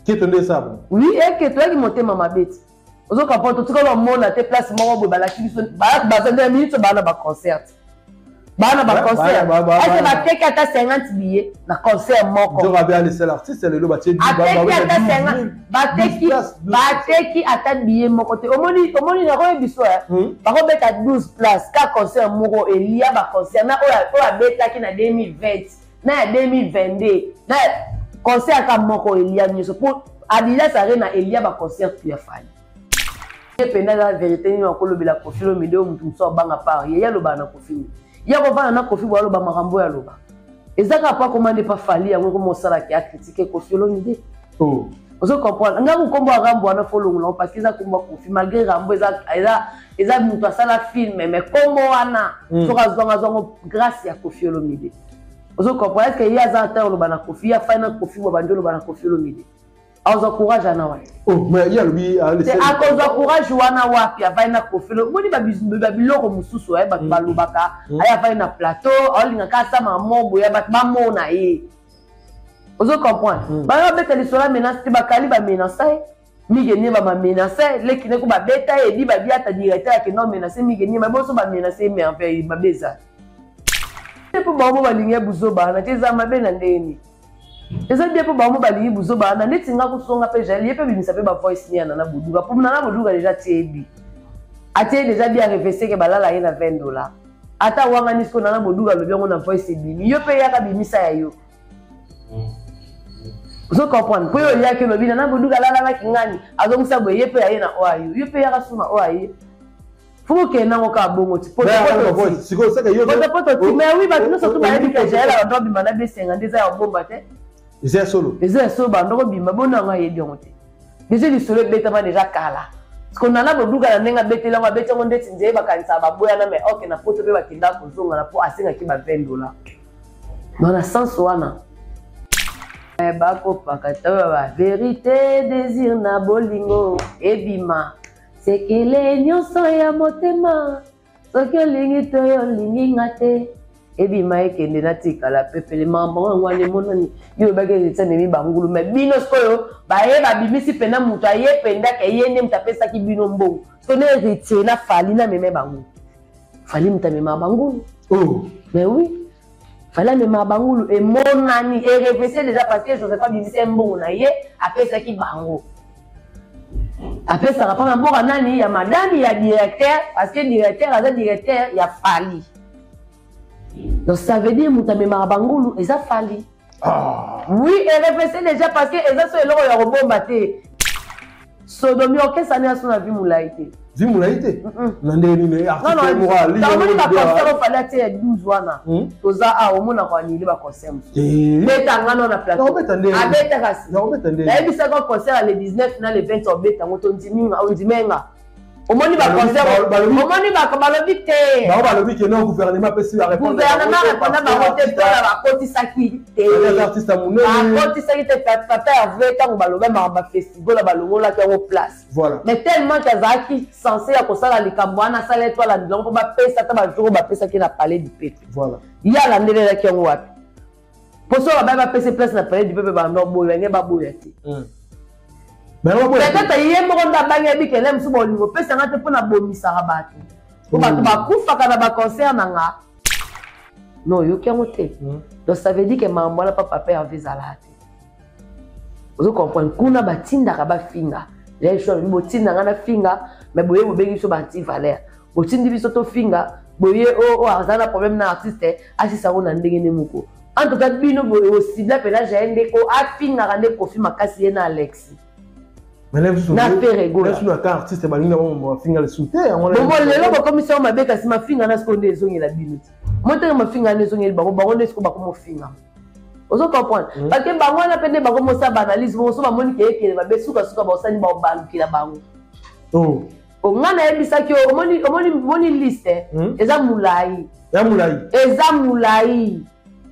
Keto nde esa bon. Oui, eketo yaki motema mabe ti. Ozo comprendre, totikala omona te place moko boye balaki biso baza nde minute baa na baconcert. Baa na baconcert. Ese bateki ata 50 billets na concert moko. Nzoka be ale seul artiste lelo batie ateki ata 50 bateki bateki ata billet moko te. Omoni omoni nakoyebi biso eh. Bakobeta 12 places ka concert moko elia ba concert na oyo oyo abetaki na 2020 na ya 2022 na concert ka moko elia nyonso mpo Adidas Arena elia ba concert tu ya Fally. Ye mpenza eza verité nini akolobela Koffi Olomide oyo moto mosusu abanga par ye ye alobaka na Koffi nini ye akovanda na Koffi boye aloba makambo oyo aloba eza kaka mpo akoma nde pa Fally yango ekoma osalaki acritique Koffi Olomide. Oh. Ozo comprendre nga nkombo ya Rambo wana fo longola parce que eza nkombo ya Koffi malgré Rambo eza eza eza moto asala film mais nkombo wana soki azwanga azwango grâce ya Koffi Olomide. Ozo comprendre est-ce que ye aza ata oloba na Koffi ye afai na Koffi bo bandi oloba na Koffi Olomide azwa courage ana wapi? Oh, mais ye alobi akozwa courage wana wapi avai na Koffi omoni babiloko mosusu aye bato balobaka aye avai na plateau aolingaka asama mobo ya bato bamona ye. Ozo comprendre? Bayo babeta lisolo ya menace te bakali bamenace ye Mige Niema bamenace leki neko babeta ye edi babiata directeur akenda omenace Mige Niema boso bamenace ye merveille mabe eza te mpo bango balingi buzoba wana te eza mabe na ndenge nini eza bien mpo bango balingi buzoba wana neti nga kusonga mpe jael ye mpe bimisa mpe bavoice ni ya Nana Boduga mpo Nana Boduga deja atie bi atie deja bi arevese ke balala ye na 20 $ ata wangani siko Nana Boduga alobi yango na voice ebimi yo mpe yaka bimisa ya yo. Ozo comprendre mpo yo oyaki olobi Nana Boduga alalalaki ngani azongisa boye ye mpe aye na oyo ayo yo mpe yaka su na oyo aye fo kokende nango kaka bongo ti potopoto ti mais oui bato nyonso tu bayebi ke Jael abanda obima na besenga nde eza ya kobomba te. Eza ya solo. Eza ya solo banda kobima bona yango ayebi yango te deja lisolo ebetama deja kala siko Nana Boduga na ndenge abeteli yango abeti yango ndeti nzeye bakanisaka baboyana mais ok na poto mpe bakendaka kozongana mpo asengaki ba 20 $. Dans na sens wana bakopaka to ba vérité désir na bolingo ebima sekele nyonso ya motema soki olingi to yo olingi nga te ebima ekende natikala pepele makambo yango wana emonani yo oyebaki ete amemi bangulu me bino sikoyo baye babimisi mpena moto aye mpenza ke ye nde moto apesaki bino mbongo sikoyo na héritier na Fally na meme bangulu. Fally moto amemaka bangulu. Oh. Mais oui Fally amemaka bangulu emonani erevese déjà parce que Joseph abimisi mbongo na ye apesaki bango apesaka mpona mboka nani ya madame ya directeur parce que directeur aza directeur ya Fally. Donc ça veut dire moto amemaka bangulu eza Fally. Ah. Oui, erevese déjà parce que eza so eloko ya kobomba te. Sodomi orchestre ani aso na vie molai te. Vi molai te na ndenge nini? Artiste moko omoni baconcert ofali atie ya 12 wana toza awa omonaka anile baconcert mosusu beta ngano na plateau abeta kasi nayebisaka concert ya le 19 na le 20 obeta yango tondimenga omoni baconcert omoni balobi te. Bango balobi ke non, gouvernement apesi. Gouvernement répondre bango te mpona bakotisaki te. Artiste ya monene. Bakotisaki te. Papa Herve ntango baloba makambo bafestival balongolaki yango place. Voilà. Mais tellement ke azalaki censé ya kosala likambo wana asala etoile alango mpo bapesa ata bajour bapesaki na Palais du Peuple. Voilà. Ye alandelelaki yango wapi? Mpo so babai bapesa place na Palais du Peuple bando boya nge baboya te. Peut-être ye moko nde abangi yebi kele mosusu bolingo opesanga te mpona bomisaka bato po bato bakufaka na baconcert na nga non oyoki yango te. Donc ça veut dire ke makambo wana pa papa Herve ezalaka te. Ozo comprendre kuna batindaka bafinga jael alobi botinda nga na finga mais boye bobengi biso ba anti valeur botindi biso tofinga boye oyo aza na problème na artiste asisa yango na ndenge nde moko. En tout cas bino osibla mpena Jael nde ko afingaka nde Kofi makasi ye na Alexi na Ferre Gola. Artiste balingi na bango mafinga lisusu te. Bongo lelo bakomisi yango mabe kasi mafinga na sikoyo nde ezongela bino ti motenge mafinga wana ezongeli bango bango nde sikoyo bakomofinga. Ozo comprendre? Parce que bango wana mpe nde bakomosala baanalyse bongo so bamoni ke ekele mabe sukasuka baosali baobalukela bango. Nga nayebisaki yo omoni omoni omoni liste eza molai. Ya molai. Eza molai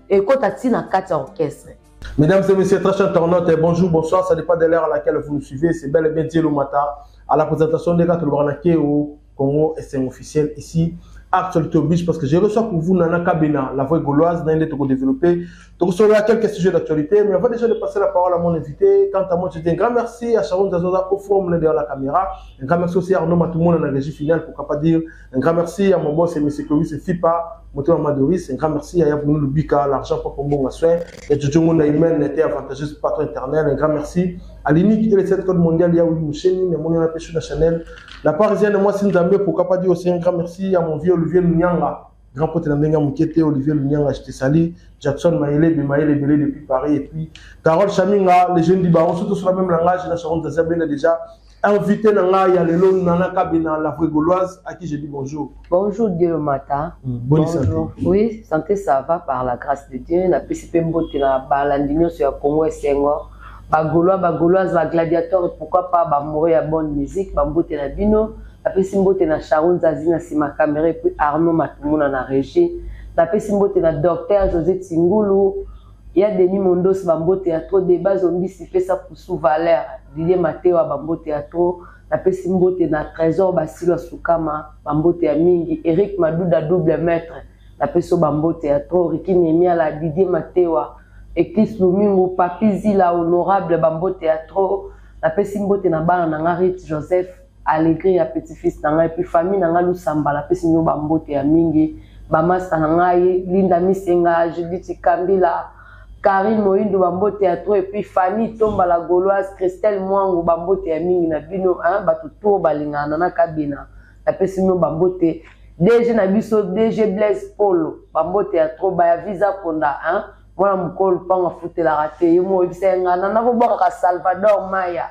ekota ntina kati ya orchestre. Mesdames et messieurs, très chers internautes, bonjour, bonsoir, ça dépend de l'heure à laquelle vous nous suivez. C'est bel et bien Dieu Mata à la présentation des quatre au Congo et c'est officiel ici. Actualité oblige parce que je reçois pour vous Nana Kabena, la voix gauloise, d'un de développer. Donc, sur quelques sujets d'actualité, mais avant déjà de passer la parole à mon invité, quant à moi, je dis un grand merci à Sharon Zazoza au forum derrière la caméra. Un grand merci aussi à Arnaud Matoumouna dans la régie finale, pourquoi pas dire. Un grand merci à mon boss, M. Clovis Fipa, Moto Madoris. Un grand merci à Yabounou Lubika, l'argent pour Pombo Soin. Et Djodjo Imen était avantageuse patron éternel. Un grand merci à l'unique et le 7 code mondial, Yaouli Moucheni, mais mon la Chanel. La parisienne, moi, Sindambe, pourquoi pas dire aussi un grand merci à mon vieux Olivier Lunyanga, grand pote Nambenga Moukete, Olivier Lunyanga, je te salue, Jackson Maïle, Bemaïle Belé depuis Paris, et puis Carole Chaminga, les jeunes du Baron, surtout sur le même langage, la Sharon Zazabena déjà invité Nanga, il y a le long Nana Kabena, la vraie gauloise, à qui je dis bonjour. Bonjour, Dieu le matin. Bonne santé. Oui, santé, ça va par la grâce de Dieu. La PCP Mbote, la Balandino sur Congo et Senghor. Ba Gaulois, ba Gauloise, ba gladiateur, pourquoi pas ba mourir à bonne musique, ba mbote na bino, la pesi mbote na Sharon Zazi na sima caméra et puis Arnaud Matumuna na régie, la pesi mbote na docteur José Tingulu, ya Denis Mondos ba mbote ya trop débat zombi si pesa pusu valeur, Didier Matewa ba mbote ya trop, la pesi mbote na Trésor Basilo Sukama ba mbote ya mingi, Eric Maduda double maître, la pesi ba mbote ya trop, Ricky Nemia la Didier Matewa Eclipse Lumingu, Papi Zila, honorable Bambote ya trop, la pesi mbote na bana na nga Rit Joseph, Allegri ya petit-fils na nga, et puis famille na nga Lusamba, la pesi nyo Bambote ya mingi, ba masta na ngai, Linda Misenga, Judith Kambila, Karine Moindo Bambote ya trop, et puis Fanny Tomba la Gauloise, Christelle Mwangu Bambote ya mingi na bino, hein, bato to balinga na na kabina, la pesi nyo Bambote, DG na biso, DG Blaise Polo, Bambote ya trop, ba ya Visa Konda, hein, mwana mokolo mpango afutelaka te, ye mo oyebisa ye nga, nana kobwakaka Salvador Maya.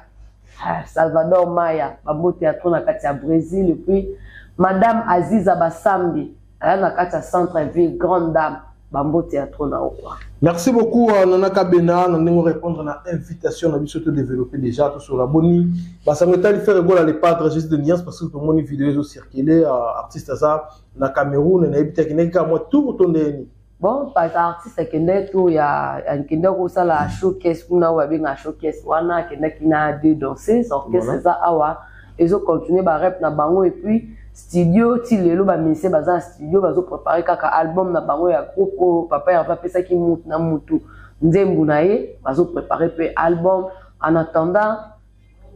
Ah, Salvador Maya, bambote ya trop na kati ya Brésil, et puis Madame Aziza Basambi, aya na kati ya centre-ville, grande dame, bambote ya trop na okwa. Merci beaucoup Nana Kabena, na ndenge répondre na invitation na biso to développer déjà tout sur la boni. Basango etali faire gola les padres juste de nuance parce que tout le monde vidéo ezo circuler artiste ça na Cameroun na ebita kineka moi tout tondeni. Bon, parce que artiste akende tour ya akende kosala showcase kuna oyo babenga showcase wana akendaki na deux danseuses orchestre eza awa ezo continuer ba rep na bango et puis studio ti lelo ba musiciens baza na studio bazo préparer kaka album na bango ya groupe oyo papa Hervé apesaki mutu na mutu nzembo na ye bazo préparer pe album en attendant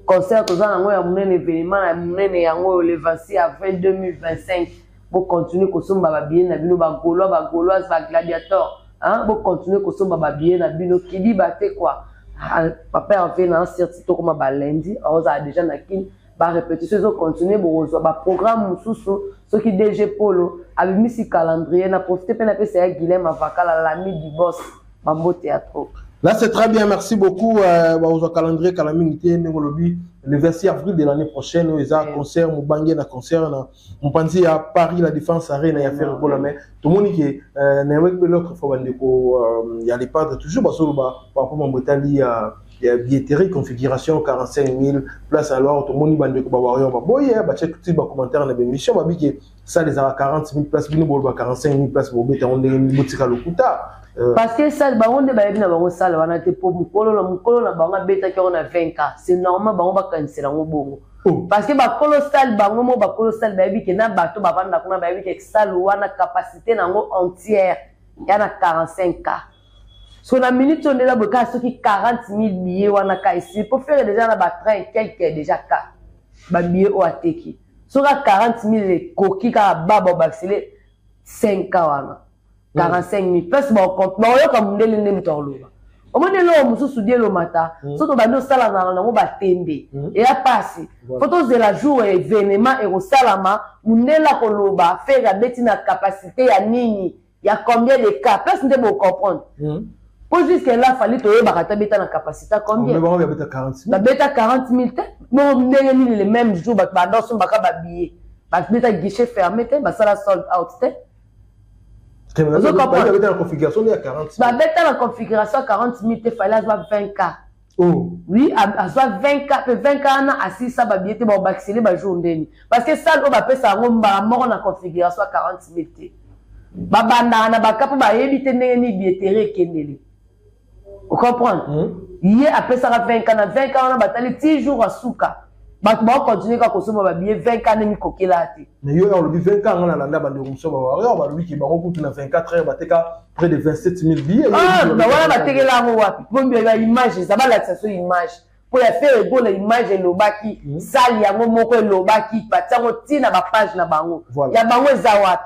concert toza nango ya monene événement ya monene yango le 26 avril 2025. Bo continuer kosomba ba billets na bino ba Gaulois, ba Gauloises, ba gladiateurs, hein, bo continuer kosomba ba billets na bino kidiba te quoi. Ah, papa Hervé na certi to koma ba lundi, oza déjà na kin ba répétition zo continuer bo zo ba programme mususu soki DG Polo abimisi calendrier na profiter pe na pesa ya Guilhem Avakala l'ami du boss ba mbote ya trop. Là c'est très bien, merci beaucoup. Ba ozo calendrier kala mingi te ndenge olobi le 26 avril de l'année prochaine oyo eza concert mobange na concert na mopanzi ya Paris la Défense Arena ya Ferre Gola, mais tout le monde qui na yebaki mpe l'autre fois bandeko ya les padres toujours bazoloba par rapport mambo etali ya billetterie configuration 45 000 places. Alors tout le monde bandeko ba warrior baboye batie ti ba commentaire na bémission babi ke salle ezalaka 40 000 places, bino boloba 45 000 places, bobeta yango ndenge nini? Botika lokuta. Parce que salle bango nde bayebi na bango salle wana te, po mokolo na bango abetaki yango na 20K, c'est normal bango bakanisela yango bongo. Oh. Parce que bakolo salle bango mo bakolo salle bayebi ke na bato bavanda kuna bayebi ke salle wana capacité nango entière ya na 45K. So na minute oyo ndeza boye kaka soki 40 000 billets wana ka esili po faire déjà na batrain quelque déjà ka babillet oyo ateki soki 40 000 ekoki kaka baba obakisele 5K wana 45 000 place baoyoka mondele nde moto akoloba omoni eloko mosusu di elomata so tobandi osala na nango batembe eya pasi fo tozela jour événement ekosalama mondele akoloba Ferre abeti na capacité ya nini, ya combien de cas place nde bocomprendre po jusque là Fally toyebaka te abeta na capacité combien. Babeta 40 000 te bongo ndenge nini? Le même jour bato banda osombaka babillet, babeta guichet fermé te, basala sold out te. Babeta na configuration ya 40 000 te, Fally azwa 20K. Oh. Oui, azwa 20K mpe 20K wana asilisa babillet te, baobakisele bajour ndeni parce que salle oyo bapesa yango mbala moko na configuration ya 40 000 te, babandaka na baka mpo bayebi te ndenge nini billetterie ekendele, ocomprendre? Ye apesaka 20K na 20K wana batali ti jour asuka. Bato baocontinue kaka kosomba babillet 20K nde mikokela te. Mais yo olobi 20K, nga nalanda bandeko mosusu bawarrior balobi ke bango kutu na 24 heures bateka près de 27 000 billets. Ah, wana batekela yango wapi? Po ba image eza, balakisa so image mpo ya Ferre Gola, image elobaki, sali yango moko elobaki, batiango ntina bapage na bango. Ya bango eza wapi?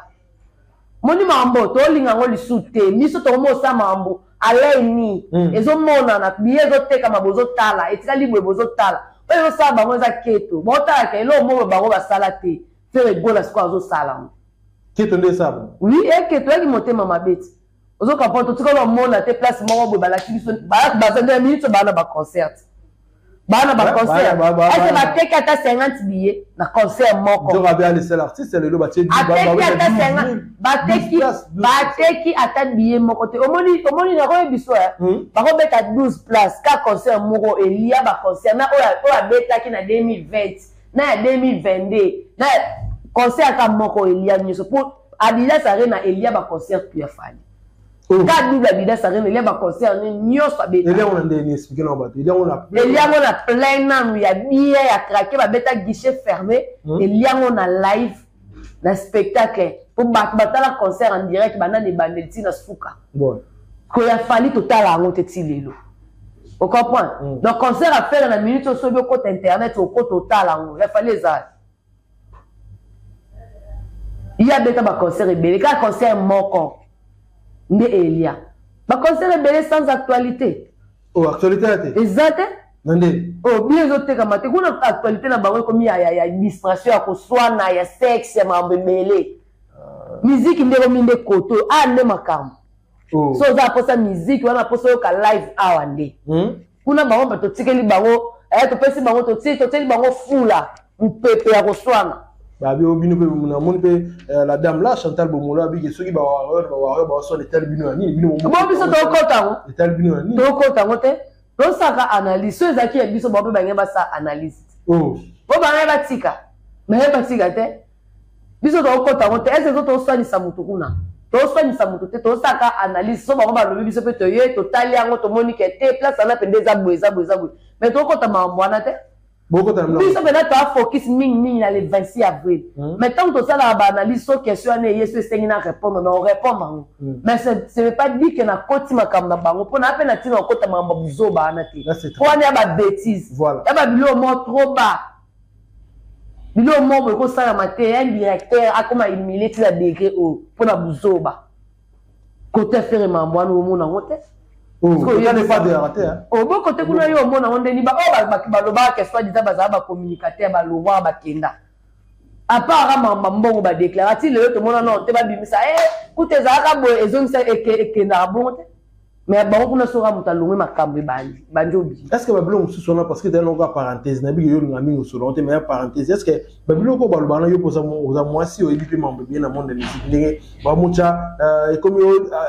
Moni makambo tolinga yango lisusu te. Biso tokomi osala makambo alaini, ezomonana biye ezotekama, bozotala etikali boye, bozotala oyo ezosala bango eza keto. Baotalaka eloko moko bango basala te. Ferre Gola sikoyo azosala yango. Keto nde esala bango. Oui, eketo yaki motema mabe ti ozocomprendre. Totikali omona te place moko boye balaki biso baza na minute, baa na baconcert, baa na baconcert ese bateki ata 50 billet na concert moko. Ateki ata 50, bateki, bateki ata billet moko te. Omoni, omoni, nakoyebi biso bakobeta 12 place ka concert moko elia baconcert na oyo abetaki na 2020 na ya 2022 na concert ka moko elia nyonso, po Adidas Arena elia baconcert tu ya Fally. Ka double Adidas Arena elia baconcert nyonso abeta. Eliango na ndeni? Explique na bato eliango na. Eliango na plein nanu ya bien ya craquer, babeta guichet fermé. Eliango na live na spectacle, po bato batala concert en direct banda na ebandeli ntina suka. Koya Fally totala yango te ti lelo, ocomprendre? Donc concert ya Ferre na minute oyo, soki okota internet, okota otala yango. Ya Fally eza ye abeta baconcert ebele, kaka concert moko nde elia baconcert ebele sans actualité. Oh, actualité ya te. Eza te. Na nde? Oh, bien, ezotekama te kuna. Actualité na bango ekomi ya distraction, ya koswana, ya sexe, ya makambo ebele. Miziki nde ekomi nde koto a nde makambo. So oza mposa miziki wana, mposa oyoka live awa nde kuna bango bato totikeli bango, topesi bango, totieli bango fula mopepe ya koswana. Babi oyo bino mpe namoni mpe la dame là, Chantal Bomolo, abiki soki bawarrior, bawarrior baoswana, etali bino ya nini bino? Bo biso tokota yango. Etali bino ya nini? Tokota yango te. Tosaka analyse. So ezalaki ya biso, bango mpe bange basala analyse. Po bange batika, bange batika te. Biso tokota yango te. Ese ezo toswanisa motu kuna, toswanisa motu te. Tosaka analyse. So bango balobi, biso mpe toye totali yango, tomoni ke te, place wana mpenza eza boye, eza boye, eza boye, mais tokota makambo wana te. Biso mpenza toafocus mingimingi na le 26 avril. Mais ntango tosalaka baanalyse, so question wana eye, so esengi na répondre, na orépondre yango. Mais ce n'est pas dit ke nakoti makambo na bango, mpo na mpe na ntina okota makambo ya buzoba wana te, mpo wana ya babêtise, ya babiloko moko trop bas, biloko moko boye ekosalama te. Un directeur akoma humilie ti na degré oyo mpo na buzoba kote affaire mambo wana, omona yango te. Obokote kuna, yo omona yango ndeni oyo balobaka ke soi-disant bazala bacommunicateur, balongwaka, bakenda apart mamba mbongo badéclare ti lelo tomona nano te. Babimisa kuta ezalaka boye, ezongisa, ekendaka bongo te. Mais bango kuna, soka moto alongwe, makambo ebandi bandi obima. Est ce que babiloko mosusu wana, parce que ezali nango parenthèse, nayebi ke yo olinga mingi osolo te, mais ya parenthèse, est ce que babiloko oyo balobaka na yo mpo oza mwasi, oyebi mpe mambo ebele na monde ya musique, ndenge bamotya ekomi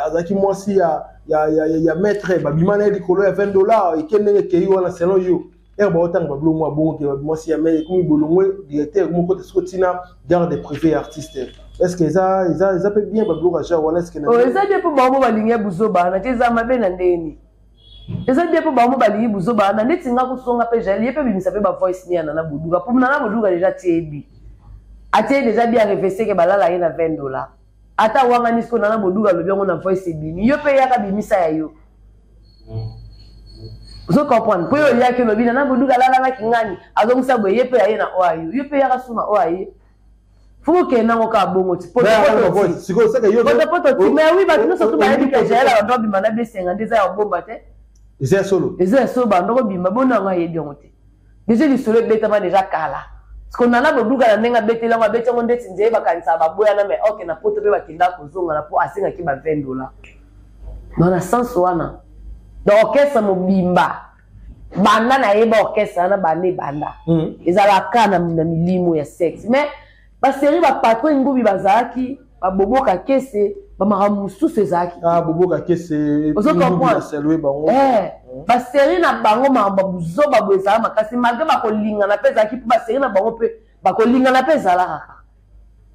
azalaki mwasi ya maître, babima na ye likolo ya 20 $, eke ndenge ekei wana, selon yo, ere baotanga babiloko mwa bongo ke mwasi ya maître ekomi bolongwe directeur, ekomi okota siko ntina garde privé ya artiste, est ce que eza mpe bien babiloko ya genre wana? Est ce que Eza bien mpo bango balingi buzoba wana te. Eza mabe na ndeni? Eza bien mpo bango balingi buzoba wana. Neti nga kosonga mpe Jael, ye mpe bimisa mpe bavoice ni ya Nana Boduka, mpo Nana Boduka déjà tiebi, atie déjà bi arevese ke balala ye na 20 $. Ata wangani siko Nana Boduka alobi yango na voice ebimi, yo mpe yaka bimisa ya yo. Ozo comprendre? Mpo yo oyaki olobi Nana Boduka alalangaki ngani, azongisa boye, ye mpe aye na oyo ayo, yo mpe yaka su na oyo aye. Fo kokende nango kaka bongo ti potopoto ti. Mais oui, bato nyonso tu bayebi ke Jael abando abima na besenga nde eza ya kobomba te. Eza ya solo. Eza ya solo. Bando kobima bona yango, ayebi yango te. Déjà lisolo ebetama déjà kala. Parce que Nana Boduka na ndenge abeteli yango, abeti yango ndeti nzeye bakanisaka baboyana, mais ok, na poto mpe bakendaka kozongana mpo asengaki ba 20 $. Donc na sens wana, donc orchestre mobimba banda nayeba orchestre wana banda ebanda, ezalaka na milimo ya sexe. Mais basérie, bapatron ngubi bazalaki, baboboka kese, bamakambo mosusu ezalaki. Ah, boboka kese. Ozo comprendre? Basérie na bango, makambo ya buzoba boye ezala makasi, malgré bakolingana mpe ezalaki, mpo basérie na bango mpe bakolingana mpe ezala kaka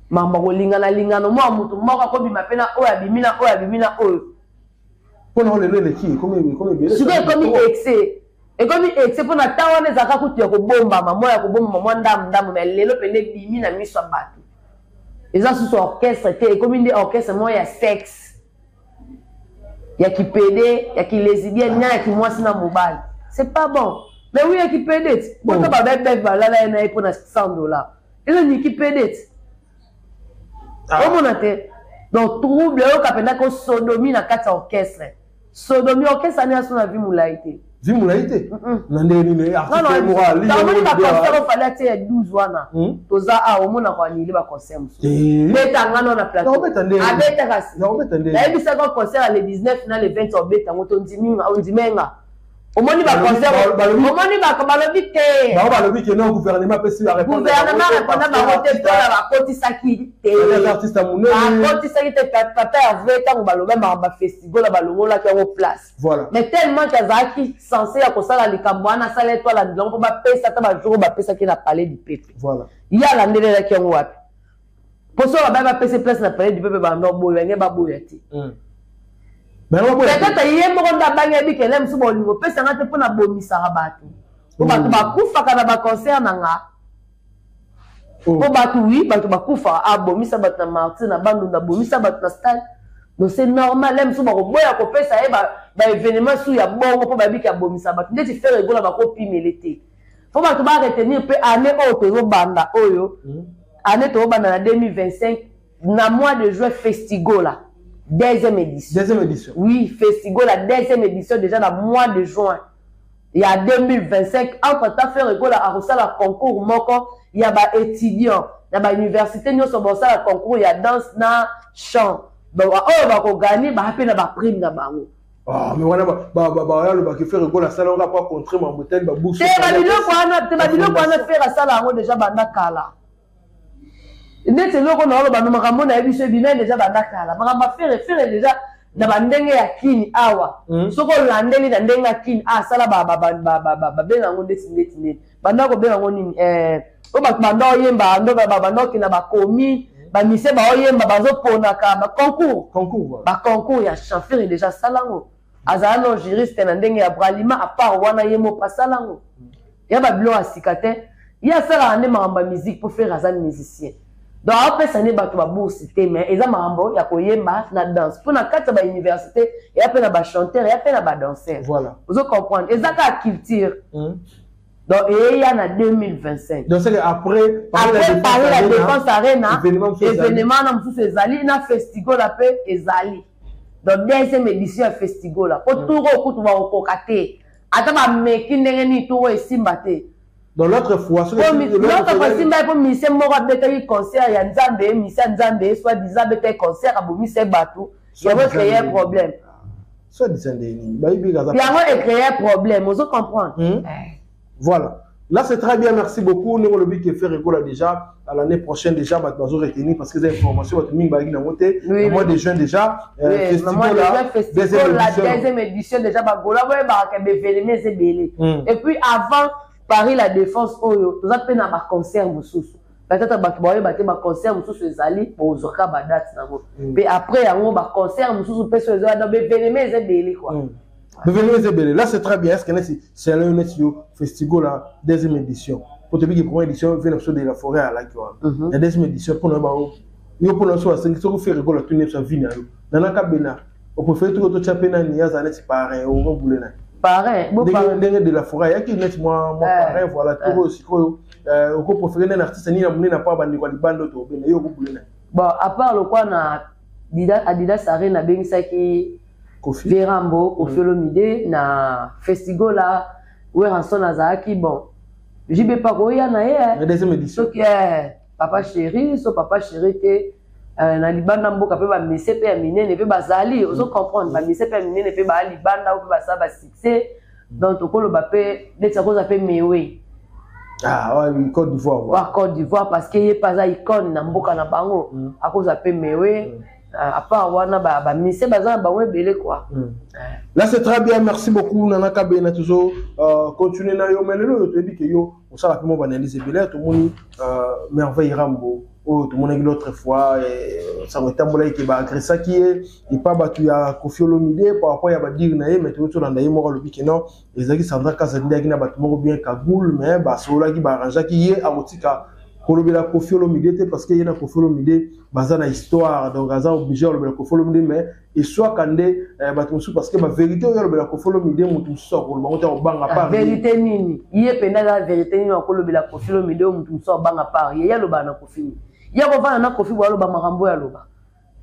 makambo ya kolingana lingano. Mwa motu moko akobima mpe na oyo abimi na oyo abimi na oyo. Mpona oyo lelo eleki, ekomi ebele. Sikoyo ekomi excès. Ekomi excès mpo na temps wana ezalaka kutu ya kobombama, mwa ya kobombama, mwa ndambu ndambu, mais lelo mpenza ebimi na miso ya bato. Eza susu orchestre te, ekomi nde orchestre moko ya sexe, ya kipede, ya kilesibienne na ya kimwasi na mobali. C'est pas bon. Mais oui, ya kipede ti. Bota ba bebe balala ye na ye mpo na 100 $. Eza ni kipede ti. Omona te. Donc trouble oyoka mpenza ko sodomie na kati ya orchestre. Sodomie, orchestre ani aso na vie molai te. Vie molai te? Na ndenge nini? Artiste moko ali baconcert ofali atie ya 12 wana, toza awa, omonaka anile baconcert mosusu. Beta ngano na plateau, abeta kasi nayebisaka concert ya le 19 na le 20, obeta yango, tondimi, ondimenga. Omoni baconcert, omoni balobi te. Bango balobi ke non, gouvernement apesi. Gouvernement répondre bango te mpona bakotisaki te. Artiste monene. Bakotisaki te. Papa Herve, ntango baloba makambo bafestival, balongolaki yango place. Mais tellement ke azalaki censé ya kosala likambo wana, asala étoile, alandela yango mpo bapesa ata bajour bapesaki na Palais du Peuple. Ye alandelelaki yango wapi? Mpo so babai bapesa place na Palais du Peuple, bando boyo yange baboya te. Peut-être ye moko nde abangi, yebi kele mosusu bolingo opesanga te mpo nabomisaka bato, mpo bato bakufaka na baconcert na nga, mpo bato, oui, bato bakufaka. Abomisa bato na Martyr, na Bandundu, abomisa bato na stade. Donc c'est normal le mosusu bakoboya kopesa ye baévénement su ya bongo, mpo bayebiki abomisa bato. Ndeti Ferre Gola, bakopimele te, mpo bato baretenir mpe année oyo tozobanda oyo, année tozobanda na 2025, na mois de juin, Festigola deuxième édition. Deuxième édition. Oui, Festigola deuxième édition déjà na mois de juin ya 2025. Entre temps, Ferre Gola akosala concours moko ya baétudiant na bauniversité nyonso, bosala concours ya danse na chant. Oyo bakogagner baa mpe na baprime na bango. Ah, mais wana bayalobaki Ferre Gola asala yango po contre mamotele babourse. Te, babiloko wana te, babiloko wana Ferre asala yango déjà banda kala. Neti eloko na oloba no, makambo na ye biso ebima déjà banda kala. Makambo ya Ferre, Ferre déjà na bandenge ya kini awa, soki olandeli na ndenge ya kini, asala, babenga yango ndeti banda kobenga yango nini, oyo bato banda oyemba, ndo banda okenda bakomi bamise baoyemba, bazoponaka baconcours. Concours. Baconcours ya chant, Ferre déjà asala yango. Azala no juriste na ndenge ya Bralima. À part wana, ye moko asala yango ya babiloko ya sika te. Ye asalaka nde makambo ya musique, mpo Ferre aza musicien. Donc aopesa nde bato babourse te, mais eza makambo ya koyemba na danse, mpo na kati ya bauniversité eya mpe na bachanteur, eya mpe na badanser. Ozo comprendre, eza kaka culture. Donc eya na 2025. Donc c'est que après Après Paris La Défense Arena, événement na mosusu ezali na Festigola mpe ezali. Donc deuxième édition ya Festigola, po tour oyo kutu bakokoka te, ata bameki ndenge nini, tour oyo esimba te. Donc l'autre fois L'autre fois esimba ye, mpo musicien moko abetaki concert ya Nzambe, musicien ya Nzambe, soit disant abetaki concert, abomisa ye bato, yango ecréer problème. Soit disant ndenge nini bayebi? Yango ecréer problème, ozo comprendre. Voilà. Là, c'est très bien, merci beaucoup. Nous, le but qui est Ferre Gola déjà, à l'année prochaine déjà, bah, bazo retenir parce que ces informations, bah, mingi ba monter, le mois de juin déjà, festival là, deuxième édition. La deuxième édition déjà, bah, Gola, ouais, bah, c'est belé. Et puis, avant Paris La Défense, oyo, toza pe na ba concert mosusu. Peut-être bato baoyeba te, baconcert mosusu ezali, bozwaka badate nango. Mpe après yango, baconcert mosusu mpe so ezoya. Donc baévénement eza ebele quoi. Baévénement eza ebele. Là, c'est très bien. Est ce que neti c'est là neti yo Festigola deuxième édition, po tobiki première édition, ve na biso de la forêt alaki wana, ya deuxième édition, mpona bango yo, mpona so basengi soki Ferre Gola tuni biso avi na yo, Nanaka Bena, opréféré tuko totya mpe nani azala neti parrain, okobule nani? Parrain? Ndenge de la forêt ayaki neti mwa parrain, voilà. Toko sikoyo okopréféré nani, artiste nini na monene apa bandeko ya libanda oyo tobena, yo okobule nani? Bon, à part lokwa na Adidas Arena abengisaki Kofi Verambo, Kofi Olomide, na Festigola Werrason azalaki. Bon, JB pakoya na ye. Deuxième édition. Soki papa chéri, so papa chéri te, na libanda mboka mpe bamise mpe ya minene mpe bazali, ozo comprendre, bamise mpe ya minene mpe baa libanda oyo mpe basala basuccès. Donc tokoloba mpe neti akoza mpe Mewe. Ah, ouais, Côte d'Ivoire. Wa Côte d'Ivoire, parce que ye mpe aza icône na mboka na bango. Akoza mpe Mewe. À part wana, bamise baza na bango ebele quoi. Là, c'est très bien, merci beaucoup Nana Kabena. Toujours continuer na yo, mais lelo toyebi ke yo osala mpe mo baanalyse ebele. Tomoni Merveille Rambo. Oyo tomonaki l'autre fois, sango etambolaki ke baagressaki ye epa bato ya Koffi Olomide par rapport ya badire na ye. Mais toyoti olanda ye moko alobi ke non, ezalaki Sandra Kazadi nde ayaki na bato moko bien cagoule, mais basololaki, baarrangeaki, ye akotika kolobela Koffi Olomide te parce que ye na Koffi Olomide baza na histoire. Donc aza obligé alobela Koffi Olomide, mais eswaka nde bato mosusu parce que bavérité oyo alobela Koffi Olomide, moto mosusu akoloba ngo te, akobanga par vérité nini. Ye mpenza aza vérité nini akolobela Koffi Olomide oyo moto mosusu abanga par ye? Ye alobaka na Koffi nini? Ye akovanda na Koffi bo aloba makambo oyo aloba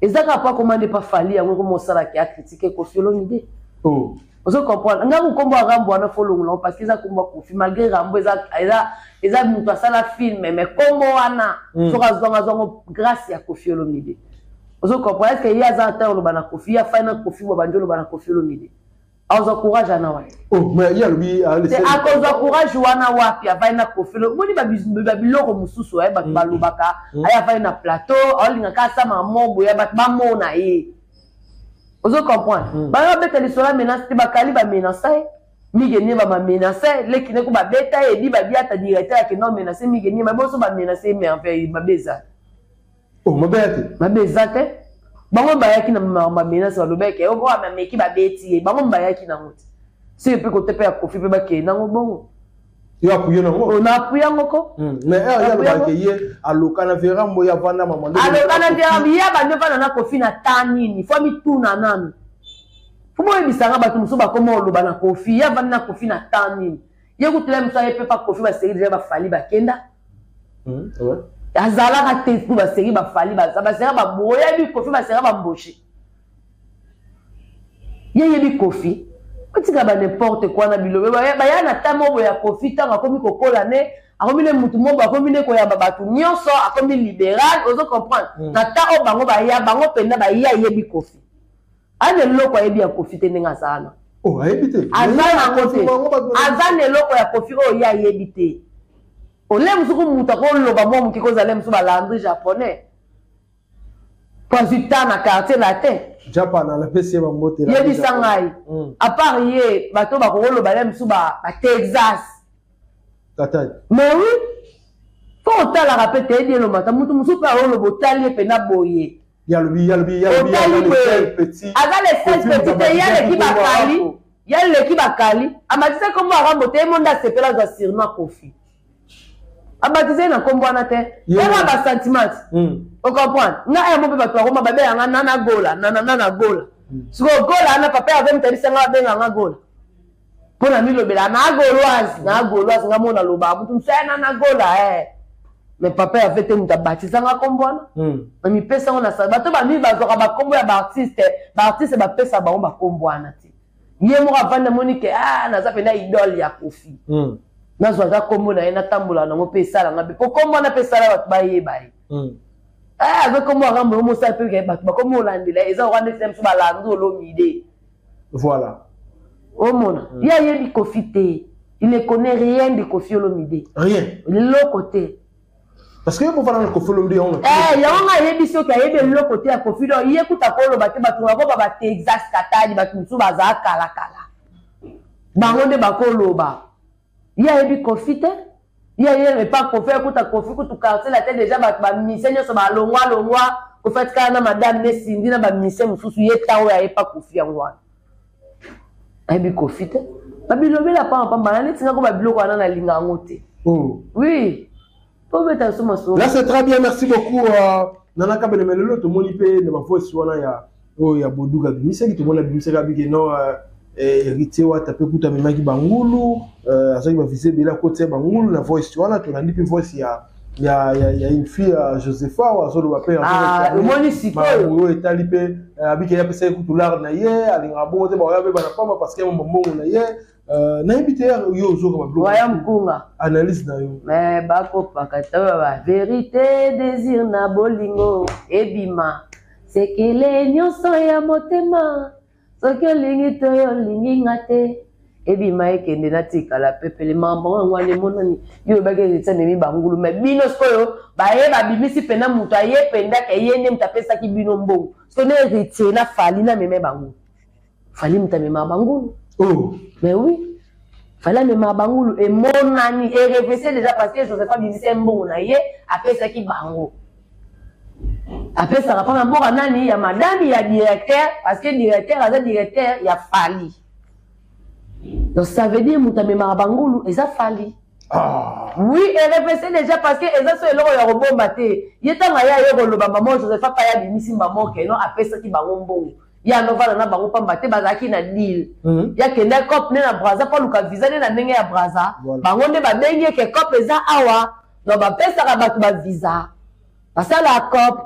eza kaka po akoma nde pa Fally. Yango ekoma osalaki acritiquer Koffi Olomide. Oh. Ozo comprendre nga nkombo ya Rambo wana, fo longola parce que eza nkombo ya Koffi. Malgré Rambo eza moto asala film, mais nkombo wana, soki azwanga, azwango grâce ya Koffi Olomide. Ozo comprendre? Est ce que ye aza ata oloba na Koffi? Ye afai na Koffi bo bandi oloba na Koffi Olomide, azwa courage wana wapi? Oh, mais ye alobi Akozwa courage wana wapi? Avai na Koffi. Omoni babiloko mosusu bato balobaka, aye avai na plateau, aolingaka asama mo boya bato bamona ye. Ozo comprendre? Baya babeta lisolo ya menace te. Bakali bamenacer ye, Mige nie bamamenacer leki neko, babeta ye, edi babiata directeur akenda omenacer Mige nie baboso, bamenacer ye. Merveille mabe eza? Oh, mabe ya te. Mabe eza te. Bango bayaki na bamenace, balobaki oyo bameki, babeti ye. Bango bayaki nango te. Soki mpe kote mpe ya Koffi mpe bakende nango bongo. Yo apuye nango? Na apuye yango ko. Mais heure ye alobaka ye aloka na Verambo, ye avanda mama. Aloka na Verambo, ye abandi ovanda na Koffi na ta nini? Fo mituna nanu, fo boyebisanga. Bato mosusu bakoma oloba na Koffi, ye avandi na Koffi na ta nini? Ye kutula mosu aye mpe pa Koffi, baseri deja, baFally bakenda, azalaka te mpo baseri baFally baza basera baburo. Oyebi Koffi, basera bamboshe, ye yebi Koffi. Otika ba n'importe quoi na bilobe. Baya na ta moko ya Koffi ntango akomi kokola, ne akomi ne mutu moko, akomi ne koyamba bato nyonso, akomi libéral. Ozo comprendre? Na ta oyo bango baya, bango mpenza baya, yebi Koffi ana eloko ayebi ya Koffi te ndenge aza wana. Oh, ayebi te? Aza nango te. Aza na eloko ya Koffi oyo ye ayebi te. Ole mosuku moto akoloba mwa moke, kozala mosusu balandri japonais po azwi ta na Quartier Latin. Japan napesi ye bambote. Yebisa ngai, à part ye, bato bakokoloba le mosusu batexas. Mais oui, fo otalaka mpe te yebi elomata motu mosusu mpe aoloba, otali ye mpena boye. Yalobi, yalobi, yalobi. Otali boye, aza le seul petit te. Ye aleki bakali, ye aleki bakali. Amatisa nkombo ya Rambo te, ye monde asepela azwa surnom Koffi. Abatize ye na nkombo wana te, eza basentiment. Ocomprendre nga? Yango mpe bato bakoma babenganga Nana Gola, Nana Gola. Sikoyo Gola wana, papa ave moto ayebisanga babenganga Gola mpo na milobela na gauloise, na gauloise. Nga mo naloba motu mosu aya Nana Gola, mais papa ave te moto abatizanga nkombo wana. Bamipesango na bato bami bazwaka bakombo ya baartiste, baartiste bapesa bango bakombo wana te. Ye moko avandi, amoni ke ah, naza mpenza idole ya Koffi, nazwa ata nkombo na ye, natambola nango mpe esalanga mpe, po nkombo wana mpe esala bato bayeba ye. Azwi nkombo ya Rambo, yo mosala mpe bato bakomi olandela. Eza oka ndeti na biso balandi Olomide. Voilà. Omona, ye ayebi Koffi te. Il ne connaît rien de Koffi Olomide. Rien. Eloko te. Parce que ye mofana na Koffi Olomide yango. Yango nga ayebi soki ayebi eloko te ya Koffi. Donc ye kuta koloba te. Bato bakoba batexas katali, bato mosusu bazala kalakala, bango nde bakoloba. Ye ayebi Koffi te. Ye aye epa Koffi, akuta Koffi kutu Quartier Latin déjà, bato bamise nyonso balongwa longwa. Koffi atikala na madame ne Sindi na bamise mosusu. Ye ntango oyo ayepa Koffi yango wana, ayebi Koffi te. Babilobela pamba pamba na neti ngako babiloko wana, nalinga yango te. Oui, tobeta so masolo. Là, c'est très bien, merci beaucoup, Nana Kabele. Lelo tomoni mpe na bavoice wana ya oyo ya Boduka abimisaki, tomoni abimisaki abiki no Héritier Wata mpe kuta amemaki bangulu, azwaki bavisa ebele, akotia bangulu na voice wana. Tolandi mpe voice ya une fille ya Josepha oyo azoloba mpe. Omoni sikoyo? Oyo etali mpe abiki, ye apesaki kutu lar na ye, alingaka bongo te, baoya mpe bana pamba parce que mbongo na ye. Nayebi te, yo ozoka babiloko. Waya mkunga. Analyse na yo. Me bakopaka te ba vérité désir na bolingo ebima sekele nyonso ya motema. Soki olingi to yo olingi nga te, ebima ekende, natikala pepele. Mambo yango wana emonani. Yo oyebaki Héritier amemi bangulu, me bino sikoyo baye babimisi mpena moto aye mpendaka ye nde moto apesaki bino mbongo. Sikoyo nde Héritier na Fally na ameme bangulu. Fally moto amemaka bangulu. Oh. Mais oui, Fally amemaka bangulu, emonani erevese déjà parce que Joseph abimisi mbongo na ye, apesaki bango. Apesaka mpo na mboka nani? Ya madame ya directeur, parce que directeur aza directeur ya Fally. Donc ça veut dire moto amemaka bangulu eza Fally. Ah. Oui, erefese déjà, parce que eza so eloko ya kobomba te. Ye ntango aya ye koloba, mama Josepha pa ye abimisi mama okeno apesaki bango mbongo. Ye anovanda na bango pamba te, bazalaki na deal. Ye akende cope nde na Braza mpo aluka visa nde na ndenge ya Braza. Bango nde babengi eke cope eza awa. Donc bapesaka bato bavisa, basalaka cope,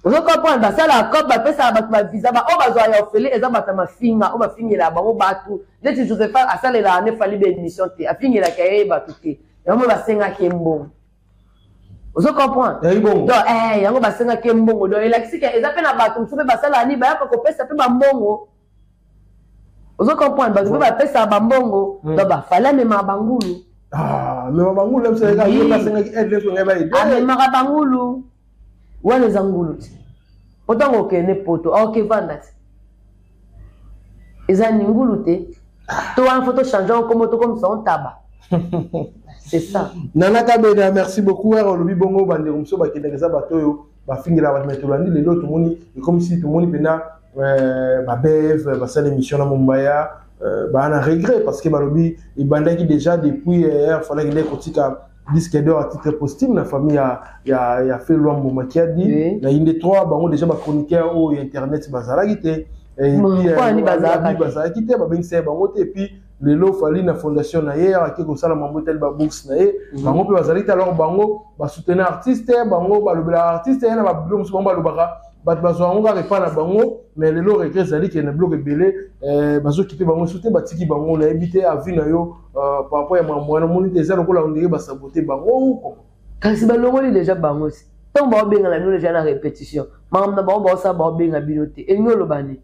ozo comprendre? Basalaka cope, bapesaka bato bavisa. Baoyo bazwaka ya ofele eza bato ya mafinga oyo bafingelaka bango bato, neti Josepha asalelaka nde Fally baémission te, afingelaka ye bato te. Yango basengaki ye mbongo, ozo comprendre? Donc yango basengaki ye mbongo. Donc elakisi ke eza mpe na bato mosusu mpe basalaka nini, bayaka kopesa mpe bambongo, ozo comprendre? Bato mpe bapesaka bambongo. Donc baFally amemaka bangulu. Amema bangulu. Amemaka bangulu wana, eza ngulu te. Po ntango okende poto, aokevanda te, eza ni ngulu te. To wana faut tochange yango kombo, tokomisa ngo ntaba, c'est ça. Nana Kabeda, merci beaucoup. Ere olobi bongo, bandeko mosusu bakendaka, eza bato oyo bafingela bato. Me tolandi lelo, tomoni ekomisi, tomoni mpena babeve basala émission na Mombaya, baa na regret, parce que balobi ebandaki déjà depuis hier. Fallaki nde kotika disque d'or à titre posthume na famille ya Fe Lwambo Makiadi. Na Inde 3, bango déjà bachroniqueur oyo ya internet bazalaki te. Bazalaki te, babengisa ye bango te. Et puis lelo Fally na fondation na ye ake kosala mambo etali babourse na ye, bango mpe bazalaki te. Alors bango basoutenir artiste, bango balobelaka artiste ye na babilo mosusu, bango balobaka, bato bazwa yango kaka epai na bango. Mais lelo regret ezali ke na biloko ebele bazokipe bango su te, batiki bango. Nayebi te avis na yo par rapport ya makambo wana. Omoni te eza lokola ondenge basabote bango? Kasi balongoli déjà bango si ntango baobengana bino déjà na répétition, makambo na bango baosala, baobenga bino te. Elingi oloba nini?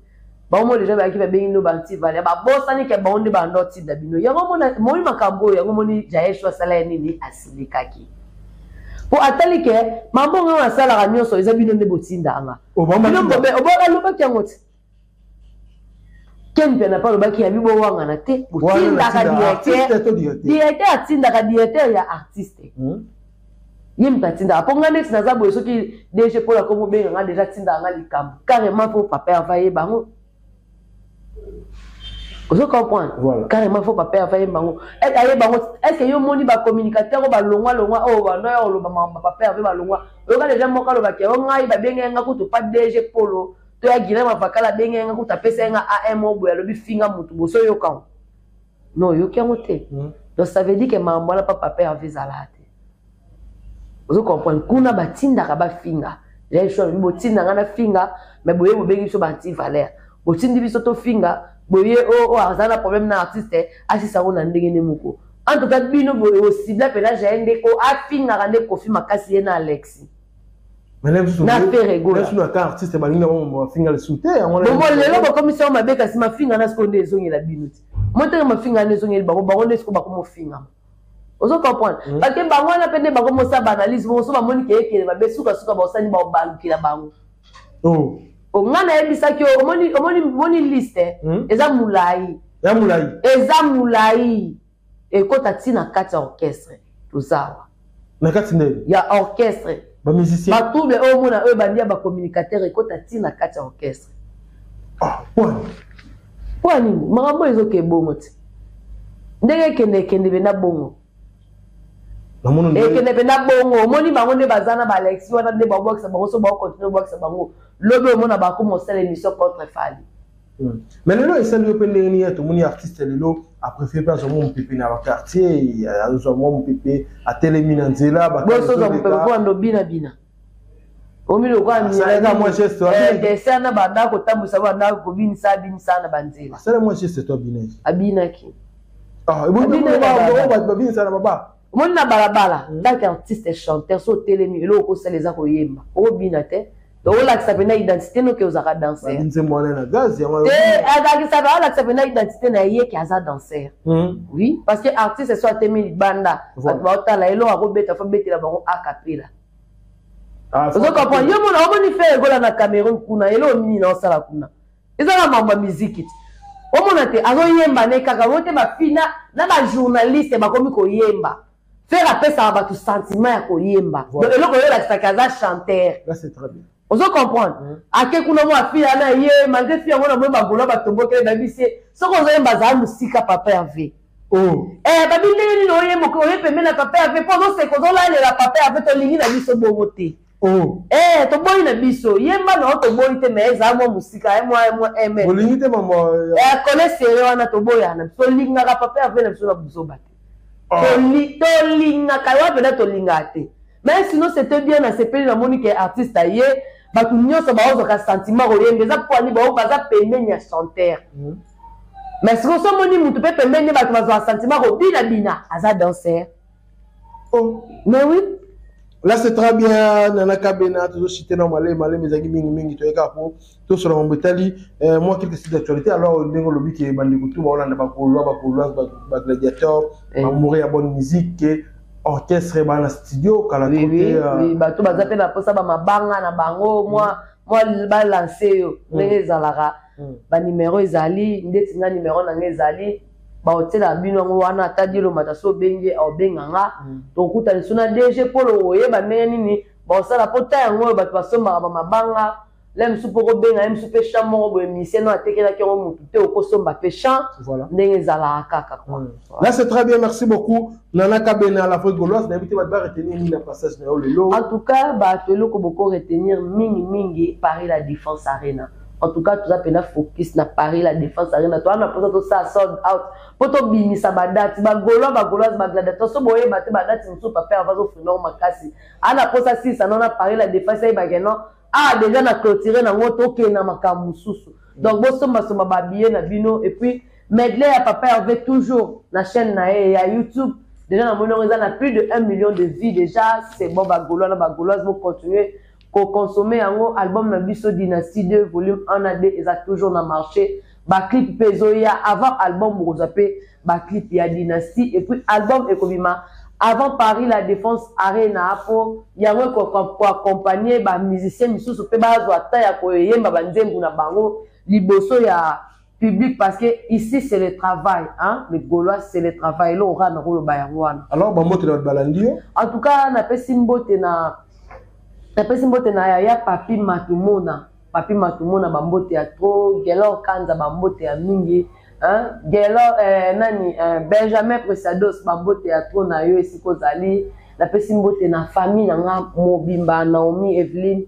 Bango mo déjà bayaki, babengi bino bantivale, babosani ke bango nde banda otinda bino. Yango moni makambo oyo, yango moni Jael so asala ye nini, asilikaki po atali ke mambongo oyo asalaka nyonso eza bino nde botindanga. Alobaki yango te. Ken mpe na pa alobaki yabi bowangana te, botindaka directeur. Directeur atindaka directeur ya artiste, ye moto atindaka. Mpo nga neti naza boye, soki DG mpola ko mobenga nga, déjà atindaka nga likambo carrément mpo papa ava yeba yango, ozo comprendre? Voilà. Carrément faut papa ava yeba yango, ayeba yango. Est ce que yo moni bacommunicateur oyo balongwa longwa, oyo bando ya koloba makambo papa Herve balongwa? Oyoka déjà moko alobaki oyo ngai babengaki nga kutu pa DG Polo to ya Guilin Mavakala, abengaki nga kutu, apesaki nga am oyo boye, alobi finga motu boso. Oyoka ngo? Non, oyoki yango te. Donc ça veut dire que makambo wana pa papa Herve ezalaka te, ozo comprendre? Kuna batindaka bafinga. Alobi botinda nga na finga, mais boye bobengi biso baanti valeur, botindi biso tofinga boye. Oyo aza na problème na artiste, asisa yango na ndenge nde moko. En tout cas bino osibla mpena Jael nde afingaka nde Kofi makasi, ye na Alexi na Ferre Gola. Artiste balingi bafinga lisusu te. Bongo lelo bakomisi yango mabe, kasi mafinga na sikoyo nde ezongela bino te. Mo ndenge mafinga wana ezongeli bango, bango nde sikoyo bakomofingama, ozo comprendre? Parce que bango wana mpe nde bakomosala baanalyse bongo. So bamoni ke ekele mabe, sukasuka baosali, baobalukela bango. Nga nayebisaki yo, omoni liste eza molai. Ya molai. Eza molai, ekota ntina kati ya orchestre tozawa. Na kati nde? Ya orchestre. Bamusicien. Batrouble oyo omona, oyo bandi ya bacommunicateur, ekota ntina kati ya orchestre. Mpo nini makambo oyo ezoke bongo te? Ndenge ekende, ekende mpenza bongo, ekende mpenza bongo. Omoni bango nde baza na baAlexi wana nde babwakisa bango. So baocontinue obwakisa bango, lobi omona bakoma osala émission contre Fally. Mais lelo esali yo mpe ndenge nini? Tomoni artiste lelo apréféré mpe azwa mwa mopepe na baquartier, azwa mwa mopepe, atelemi na nzela. Bosozwa mopepe mpo ando bina bina omi lokola mwa geste. Dessin na banda kotambwisa, banda kobinisa binisa na banzela. Asala mwa geste to abinaki? Abinaki. Bato babinisa na baba. Omoni na balabala, tant que artiste chanteur, so otelemi, eloko okosala eza koyemba, okobina te. Olakisa mpena identité noke ozalaka danseur. Nzembo wana na gaz yango. Te, azalakisa, alakisa mpena identité na ye ke aza danseur. Oui, parce que artiste so atemi libanda, bato baotala, eloko akobeta, faut betela bango acapella, ozo comprendre? Yo mona, omoni Ferre Gola na Cameroun kuna, eloko nini na osala kuna? Eza na mambo ya miziki te, omona te azoyemba ne kaka o te. Bafi na bajournaliste bakomi koyemba. Ferre apesaka bato sentiment ya koyemba. Donc eloko oyo olakisaka aza chanteur. Là, c'est très bien. Ozo comprendre? Ake kuna mwa fille ana ye, malgré fille yango na moi bagolo batombokele bayebisi ye soki ozoyemba azala mosika papa Hervé. Oh. Eh, babi ndenge nini oyemba oye pembeni na papa Hervé mpo ozoseka ozolalela papa Hervé, tolingi na biso bongo te. Oh. Eh, toboyi na biso yemba na yo toboyi te, mais ezala mwa mosika ye mwa mwa Olingi te mama. Eh, kole sere wana toboyana na biso, tolingaka papa Hervé na biso na buzoba te. Oh. Tolingaka ye wana mpenza, tolingaka te. Mais sinon c'était bien, nasepeli, namoni ke artiste aye, bato nyonso baozwaka sentiment koyemba eza poani bao baza pembeni ya chanteur. Mais sikoyo so omoni mutu mpe pembeni bato bazwaka sentiment kobinabina, aza danser. Oh. Mais oui. Là c'est très bien, Nana Kabena, toujours cité dans Malé, Malé, mes amis, mingi mingi, tu es capo, tout sur la Mbetali, moi quelques sites d'actualité, alors ndenge lobi ke bandeko tout baolanda ba Gaulois, ba Gauloises, ba gladiateur, ba mourir ya bonne musique, ke orchestre ba na studio kala Oui, côté oui, oui, bato baza mpe na mposa bamabanga na bango, mwa balance yo ndenge ezalaka. Banimero ezali ndeti nga nimero na nga ezali baotiela bino yango wana, ata dilomata so obengi aobenga nga. Tokutana liso na DG Polo, oyeba ndenge nini baosala mpo ta yango oyo bato basombaka bamabanga le mosusu mpo kobenga ye mosusu mpe champ moko boye misien no atekelaki yango motu te, okosomba mpe champ ndenge ezalaka kaka quoi. Là c'est très bien, merci beaucoup Nana Kabena, la vraie Gauloise. Nayebi te bato ba retenir nini na passage na yo lelo. En tout cas bato eloko boko retenir mingi mingi, Paris La Défense Arena. En tout cas toza mpena focus na Paris La Défense Arena, toza na mposa tosala sold out mpo tobimisa badate. Bagaulois, bagauloise, bagladiateur, so boyeba te badate mosusu papa Hervé azofunda ngo makasi, ana mposa silisa no na Paris La Défense, ayebake non, ah déjà na clôture nango, tokende na makambo mosusu. Donc bosombasomba babillet na bino. Et puis medley ya papa Hervé toujours na chaîne na ye ya YouTube, déjà namoni yango eza na plus de 1 million de vues déjà, c'est bon. Bagaulois na bagauloise, bocontinue koconsommer yango. Album na biso Dynastie 2 volume 1 na 2 eza toujours na marché, baclip mpe ezoya. Avant album bokozwa mpe baclip ya Dynastie, et puis album ekobima avant Paris La Défense Arena, mpo yango ekoaccompagne bamusicien misusu mpe bazwa ta ya koyemba banzembu na bango liboso ya public, parce que ici c'est le travail, hein, les Gaulois, c'est le travail. Eloko kaka na koloba yango wana. Alors bambote na bato balandi yo. En tout cas napesi mbote na yaya Papi Matumona, Papi Matumona, bambote ya trop. Gelor Kanza, bambote ya mingi, hein? Gelor nani Benjamin Presados, bambote ya trop na yo esika ozali. Napesi mbote na famille na nga mobimba, Naomi, Eveline,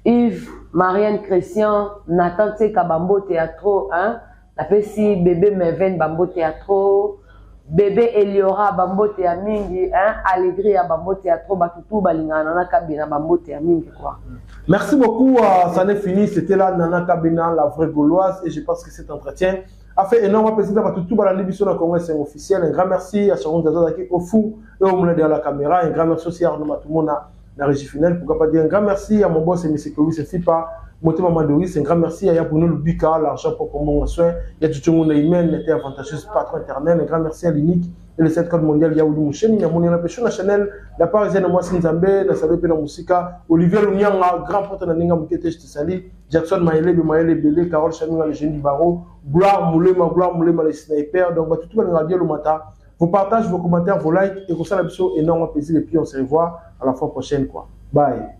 Yves, Marianne, Christian, Nathan Tseka, bambote ya trop, hein? Napesi bébé Meven bambote ya trop, bébé Eliora bambote ya mingi, hein? Allegri ya bambote ya trop, bato tu balingaka Nana Kabena, bambote ya mingi quoi. Merci beaucoup, ça n'est fini. C'était là Nana Kabena, la vraie Gauloise, et je pense que cet entretien a fait énormément plaisir à tout le monde na Congrès officiel. Un grand merci à Sharon Zazaki au fou et au moulin derrière la caméra. Un grand merci aussi à Arnaud Matumona, la régie finale. Pourquoi pas dire un grand merci à mon boss, M. Kowis Fipa, Motema Madoris. Un grand merci à Yabounou Lubika, l'argent pour mon soin. Yatuchungu Naimen, était avantageuse, patron éternel. Un grand merci à l'unique et le 7 code mondial Yaoudou Moucheni, Namoni na Pesho na Chanel, la Parisienne Mwasi Nzambe, na Salut na Musika, Olivier Lunyanga, grand porte na Ninga Mukete, je te salue, Jackson Maele, Maele Bele, Carole Chaminga, le jeune du barreau, Gloire Moulema, Gloire Moulema, les snipers. Donc, bah, tout le monde le matin. Vos partages, vos commentaires, vos likes, et comme ça, la énorme plaisir. Et puis, on se revoit à la fois prochaine, quoi. Bye.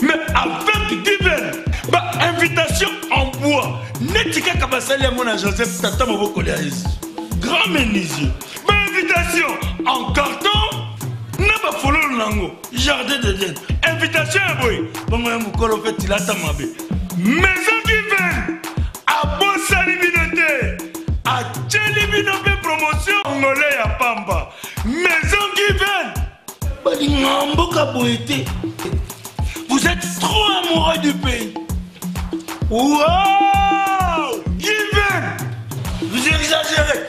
Mais avec Given, ba invitation en bois neti kaka basali yango na Joseph tata mobokoli ya Yesu, grand menuisier, ba invitation en carton na bafololo nango jardin d'Eden, invitation ya boye bongo ya mokolo mpe tilata mabe. Maison Given abosani bino te, atieli bino mpe promotion ngole ya pamba. Maison Given balingaka mboka boye te. Vous êtes trop amoureux du pays. Wow, Given, vous exagérez.